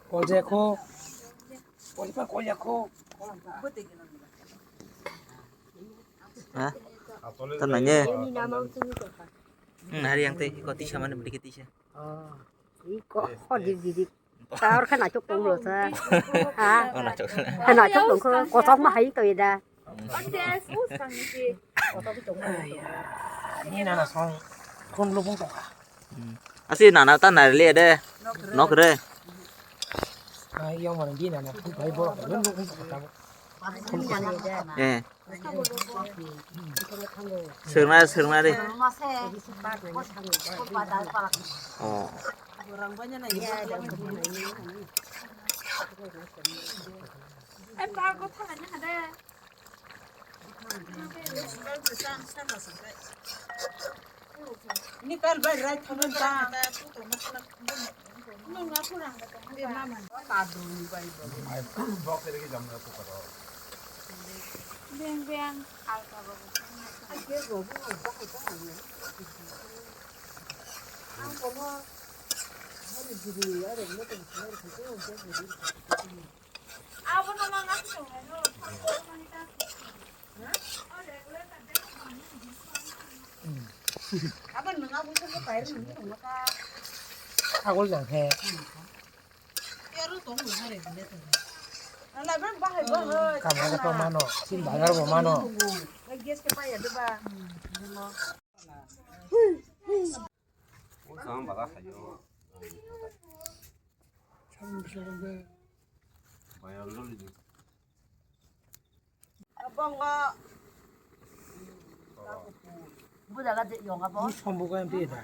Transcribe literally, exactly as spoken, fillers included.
Kol je kho. Kol pa kol ya kho. Ha? Tan nanya. Hmm, hari yang teh kau tisa mana beli tisa. Oh, iko, oh, di, di, di. Taur kan acuk tong lo sa. Ha? Oh, acuk. Kan acuk tong ko, kosok ma hai to ida. Ni nana song, kon lo bung tong ka. Hmm. Asi nana ta nai le de. Nok re. Ai, yang mana di nana, kon bai bo, lo lo bung tong ka. Eh. Sirna, sirna de. Oh. Ni kal bai rai thaman ta. Nung na kurang ka tong. Ka dong bai bo. Bok sere ki jam na ko karo. Beng beng al ka bo. Ai ke bo bo ba ka ta. Ang ko mo. Hari jiri are mo to mo ko ko ko. Agol jang he. Kamara to mano, sin bazar bo mano. Bujaga de yong abo. Ni sombo ko M P da.